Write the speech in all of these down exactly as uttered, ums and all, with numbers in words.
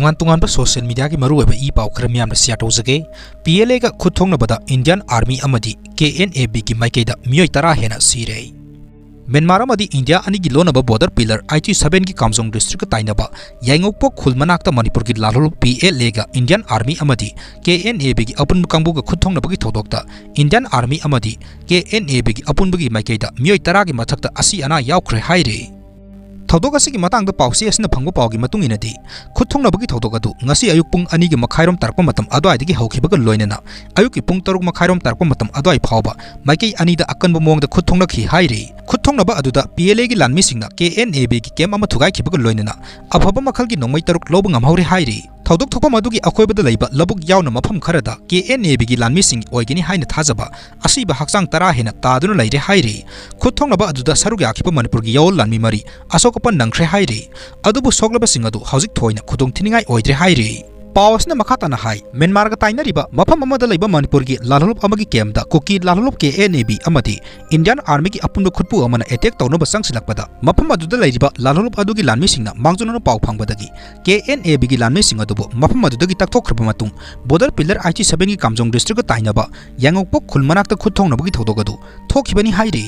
ꯇꯣꯉꯥꯟ ꯇꯣꯉꯥꯟꯕ social mediaꯒꯤ ꯃꯔꯨꯑꯣꯏꯕ ꯏ ꯄꯥꯎ ꯈꯔ ꯃꯤꯌꯥꯝꯅ share ꯇꯧꯖꯒꯦ꯫ ꯄꯤ ꯑꯦꯜ ꯑꯦꯒ ꯈꯨꯠ ꯊꯣꯛꯅꯕꯗ Indian Army ꯑꯃꯗꯤ ꯀꯦ ꯑꯦꯟ ꯑꯦ ꯕꯤꯒꯤ ꯃꯥꯏꯀꯩꯗ ꯃꯤꯑꯣꯏ ꯇꯔꯥ ꯍꯦꯟꯅ ꯁꯤꯔꯦ꯫ ꯃ꯭ꯌꯥꯟꯃꯥꯔ ꯑꯃꯗꯤ ꯏꯟꯗꯤꯌꯥ ꯑꯅꯤꯒꯤ ꯂꯣꯟꯅꯕ border pillar ꯑꯥꯏꯇꯤ ꯁꯚꯦꯟꯒꯤ ꯀꯥꯝꯖꯣꯡ districtꯀ ꯇꯥꯏꯅꯕ ꯌꯥꯏꯉꯧꯄꯣꯛ ꯈꯨꯜ ꯃꯅꯥꯛꯇ ꯃꯅꯤꯄꯨꯔꯒꯤ ꯂꯥꯜꯍꯧꯂꯨꯞ ꯄꯤ ꯑꯦꯜ ꯑꯦꯒ Indian Army ꯑꯃꯗꯤ ꯀꯦ ꯑꯦꯟ ꯑꯦ ꯕꯤꯒꯤ ꯑꯄꯨꯟꯕ ꯀꯥꯡꯕꯨꯒ ꯈꯨꯠ ꯊꯣꯛꯅꯕꯒꯤ ꯊꯧꯗꯣꯛꯇ Indian Army ꯑꯃꯗꯤ ꯀꯦ ꯑꯦꯟ ꯑꯦ ꯕꯤꯒꯤ ꯑꯄꯨꯟꯕꯒꯤ ꯃꯥꯏꯀꯩꯗ ꯃꯤꯑꯣꯏ ꯇꯔꯥꯒꯤ ꯃꯊꯛꯇ ꯑꯁꯤ ꯑꯅꯥ ꯌꯥꯎꯈ꯭ꯔꯦ ꯍꯥꯏꯔꯤ꯫ ꯊꯧꯗꯣꯛ ꯑꯁꯤꯒꯤ ꯃꯇꯥꯡꯗ ꯄꯥꯎꯆꯦ ꯑꯁꯤꯅ ꯐꯪꯕ ꯄꯥꯎꯒꯤ ꯃꯇꯨꯡ ꯏꯟꯅꯗꯤ, ꯈꯨꯠ ꯊꯣꯛꯅꯕꯒꯤ ꯊꯧꯗꯣꯛ ꯑꯗꯨ ꯉꯁꯤ ꯑꯌꯨꯛ ꯄꯨꯡ ꯑꯅꯤꯒꯤ ꯃꯈꯥꯏꯔꯣꯝ ꯇꯥꯔꯛꯄ ꯃꯇꯝ ꯑꯗꯨꯋꯥꯏꯗꯒꯤ ꯍꯧꯈꯤꯕꯒ ꯂꯣꯏꯅꯅ ꯑꯌꯨꯛꯀꯤ ꯄꯨꯡ ꯇꯔꯨꯛ ꯃꯈꯥꯏꯔꯣꯝ ꯇꯥꯔꯛꯄ ꯃꯇꯝ ꯑꯗꯨꯋꯥꯏ ꯐꯥꯎꯕ ꯃꯥꯏꯀꯩ ꯑꯅꯤꯗ ꯑꯀꯟꯕ ꯃꯑꯣꯡꯗ ꯈꯨꯠ ꯊꯣꯛꯅꯈꯤ ꯍꯥꯏꯔꯤ꯫ ꯈꯨꯠ ꯊꯣꯛꯅꯕ ꯑꯗꯨꯗ ꯄꯤ ꯑꯦꯜ ꯑꯦꯒꯤ ꯂꯥꯟꯃꯤꯁꯤꯡꯅ ꯀꯦ ꯑꯦꯟ ꯑꯦ ꯕꯤꯒꯤ camp ꯑꯃ ꯊꯨꯒꯥꯏꯈꯤꯕꯒ ꯂꯣꯏꯅꯅ ꯑꯐꯕ ꯃꯈꯜꯒꯤ ꯅꯣꯡꯃꯩ ꯇꯔꯨꯛ ꯂꯧꯕ ꯉꯝꯍꯧꯔꯦ ꯍꯥꯏꯔꯤ꯫ ꯊꯧꯗꯣꯛ ꯊꯣꯛꯐꯝ ꯑꯗꯨꯒꯤ ꯑꯀꯣꯏꯕꯗ ꯂꯩꯕ ꯂꯧꯕꯨꯛ ꯌꯥꯎꯅ ꯃꯐꯝ ꯈꯔꯗ ꯀꯦ ꯑꯦꯟ ꯑꯦ ꯕꯤꯒꯤ ꯂꯥꯟꯃꯤꯁꯤꯡ ꯑꯣꯏꯒꯅꯤ ꯍꯥꯏꯅ ꯊꯥꯖꯕ ꯑꯁꯤꯕ ꯍꯛꯆꯥꯡ ꯇꯔꯥ ꯍꯦꯟꯅ ꯇꯥꯗꯨꯅ ꯂꯩꯔꯦ ꯍꯥꯏꯔꯤ꯫ ꯈꯨꯠ ꯊꯣꯛꯅꯕ ꯑꯗꯨꯗ ꯁꯔꯨꯛ ꯌꯥꯈꯤꯕ ꯃꯅꯤꯄꯨꯔꯒꯤ ꯌꯥꯑꯣꯜ ꯂꯥꯟꯃꯤ ꯃꯔꯤ ꯑꯁꯣꯛ ꯑꯄꯟ ꯅꯪꯈ꯭ꯔꯦ ꯍꯥꯏꯔꯤ꯫ ꯑꯗꯨꯕꯨ ꯁꯣꯛꯂꯕꯁꯤꯡ ꯑꯗꯨ ꯍꯧꯖꯤꯛ ꯊꯣꯏꯅ ꯈꯨꯗꯣꯡ ꯊꯤꯅꯤꯡꯉꯥꯏ ꯑꯣꯏꯗ꯭ꯔꯦ ꯍꯥꯏꯔꯤ꯫ ꯄꯥꯎ ꯑꯁꯤꯅ ꯃꯈꯥ ꯇꯥꯅ ꯍꯥꯏ, ꯃ꯭ꯌꯥꯟꯃꯥꯔꯒ ꯇꯥꯏꯅꯔꯤꯕ ꯃꯐꯝ ꯑꯃꯗ ꯂꯩꯕ ꯃꯅꯤꯄꯨꯔꯒꯤ ꯂꯥꯜꯍꯧꯂꯨꯞ ꯑꯃꯒꯤ campꯇ ꯀꯨꯀꯤ ꯂꯥꯜꯍꯧꯂꯨꯞ ꯀꯦ ꯑꯦꯟ ꯑꯦ ꯕꯤ ꯑꯃꯗꯤ Indian Armyꯒꯤ ꯑꯄꯨꯟꯕ ꯈꯨꯠꯄꯨ ꯑꯃꯅ attack ꯇꯧꯅꯕ ꯆꯪꯁꯤꯜꯂꯛꯄꯗ, ꯃꯐꯝ ꯑꯗꯨꯗ ꯂꯩꯔꯤꯕ ꯂꯥꯜꯍꯧꯂꯨꯞ ꯑꯗꯨꯒꯤ ꯂꯥꯟꯃꯤꯁꯤꯡꯅ ꯃꯥꯡꯖꯧꯅꯅ ꯄꯥꯎ ꯐꯪꯕꯗꯒꯤ ꯀꯦ ꯑꯦꯟ ꯑꯦ ꯕꯤꯒꯤ ꯂꯥꯟꯃꯤꯁꯤꯡ ꯑꯗꯨꯕꯨ ꯃꯐꯝ ꯑꯗꯨꯗꯒꯤ ꯇꯛꯊꯣꯛꯈ꯭ꯔꯕ ꯃꯇꯨꯡ, border pillar ꯑꯥꯏꯇꯤ ꯁꯚꯦꯟꯒꯤ ꯀꯥꯝꯖꯣꯡ districtꯀ ꯇꯥꯏꯅꯕ ꯌꯥꯏꯉꯧꯄꯣꯛ ꯈꯨꯜ ꯃꯅꯥꯛꯇ ꯈꯨꯠ ꯊꯣꯛꯅꯕꯒꯤ ꯊꯧꯗꯣꯛ ꯑꯗꯨ ꯊꯣꯛꯈꯤꯕꯅꯤ ꯍꯥꯏꯔꯤ꯫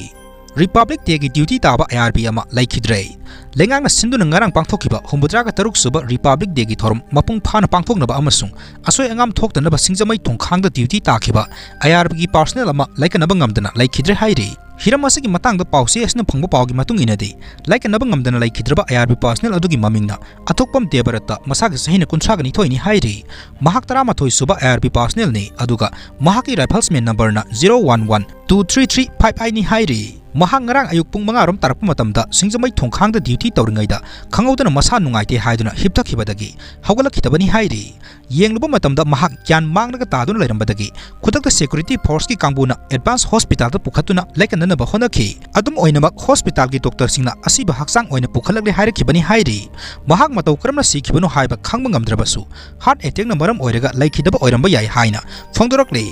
Republic Dayꯒꯤ duty ꯇꯥꯕ ꯑꯥꯏ ꯑꯥꯔ ꯕꯤ ꯑꯃ ꯂꯩꯈꯤꯗ꯭ꯔꯦ꯫ ꯂꯩꯉꯥꯛꯅ ꯁꯤꯟꯗꯨꯅ ꯉꯔꯥꯡ ꯄꯥꯡꯊꯣꯛꯈꯤꯕ ꯍꯨꯝꯐꯨꯇꯔꯥꯒ ꯇꯔꯨꯛ ꯁꯨꯕ Republic Dayꯒꯤ ꯊꯧꯔꯝ ꯃꯄꯨꯡ ꯐꯥꯅ ꯄꯥꯡꯊꯣꯛꯅꯕ ꯑꯃꯁꯨꯡ ꯑꯁꯣꯏ ꯑꯉꯥꯝ ꯊꯣꯛꯇꯅꯕ ꯁꯤꯡꯖꯃꯩ ꯊꯣꯡꯈꯥꯡꯗ duty ꯇꯥꯈꯤꯕ ꯑꯥꯏ ꯑꯥꯔ ꯕꯤꯒꯤ personnel ꯑꯃ ꯂꯩꯀꯠꯅꯕ ꯉꯝꯗꯅ ꯂꯩꯈꯤꯗ꯭ꯔꯦ ꯍꯥꯏꯔꯤ꯫ ꯍꯤꯔꯝ ꯑꯁꯤꯒꯤ ꯃꯇꯥꯡꯗ ꯄꯥꯎꯆꯦ ꯑꯁꯤꯅ ꯐꯪꯕ ꯄꯥꯎꯒꯤ ꯃꯇꯨꯡ ꯏꯟꯅꯗꯤ, ꯂꯩꯀꯠꯅꯕ ꯉꯝꯗꯅ ꯂꯩꯈꯤꯗ꯭ꯔꯕ ꯑꯥꯏ ꯑꯥꯔ ꯕꯤ personnel ꯑꯗꯨꯒꯤ ꯃꯃꯤꯡꯅ ꯑꯊꯣꯛꯄꯝ ꯗꯦꯕꯔꯠꯇ, ꯃꯁꯥꯒꯤ ꯆꯍꯤꯅ ꯀꯨꯟꯊ꯭ꯔꯥꯒ ꯅꯤꯊꯣꯏꯅꯤ ꯍꯥꯏꯔꯤ꯫ ꯃꯍꯥꯛ ꯇꯔꯥꯃꯥꯊꯣꯏ ꯁꯨꯕ ꯑꯥꯏ ꯑꯥꯔ ꯕꯤ personnelꯅꯤ, ꯑꯗꯨꯒ ꯃꯍꯥꯛꯀꯤ riflesman numberꯅ zero one one two three three five eightꯅꯤ ꯍꯥꯏꯔꯤ꯫ ꯃꯍꯥꯛ ꯉꯔꯥꯡ ꯑꯌꯨꯛ ꯄꯨꯡ ꯃꯉꯥ ꯔꯣꯝ ꯇꯥꯔꯛꯄ ꯃꯇꯝꯗ ꯁꯤꯡꯖꯃꯩ ꯊꯣꯡꯈꯥꯡꯗ duty ꯇꯧꯔꯤꯉꯩꯗ ꯈꯪꯍꯧꯗꯅ ꯃꯁꯥ ꯅꯨꯡꯉꯥꯏꯇꯦ ꯍꯥꯏꯗꯨꯅ ꯍꯤꯞꯊꯈꯤꯕꯗꯒꯤ ꯍꯧꯒꯠꯂꯛꯈꯤꯗꯕꯅꯤ ꯍꯥꯏꯔꯤ꯫ ꯌꯦꯡꯂꯨꯕ ꯃꯇꯝꯗ ꯃꯍꯥꯛ ꯒ꯭ꯌꯥꯟ ꯃꯥꯡꯂꯒ ꯇꯥꯗꯨꯅ ꯂꯩꯔꯝꯕꯗꯒꯤ ꯈꯨꯗꯛꯇ security forceꯀꯤ ꯀꯥꯡꯕꯨꯅ advance hospitalꯗ ꯄꯨꯈꯠꯇꯨꯅ ꯂꯥꯏꯀꯠꯅꯅꯕ ꯍꯣꯠꯅꯈꯤ꯫ ꯑꯗꯨꯝ ꯑꯣꯏꯅꯃꯛ, hospitalꯒꯤ doctorꯁꯤꯡꯅ ꯑꯁꯤꯕ ꯍꯛꯆꯥꯡ ꯑꯣꯏꯅ ꯄꯨꯈꯠꯂꯛꯂꯦ ꯍꯥꯏꯔꯛꯈꯤꯕꯅꯤ ꯍꯥꯏꯔꯤ꯫ ꯃꯍꯥꯛ ꯃꯇꯧ ꯀꯔꯝꯅ ꯁꯤꯈꯤꯕꯅꯣ ꯍꯥꯏꯕ ꯈꯪꯕ ꯉꯝꯗ꯭ꯔꯕꯁꯨ, heart attackꯅ ꯃꯔꯝ ꯑꯣꯏꯔꯒ ꯂꯩꯈꯤꯗꯕ ꯑꯣꯏꯔꯝꯕ ꯌꯥꯏ ꯍꯥꯏꯅ ꯐꯣꯡꯗꯣꯔꯛꯂꯤ꯫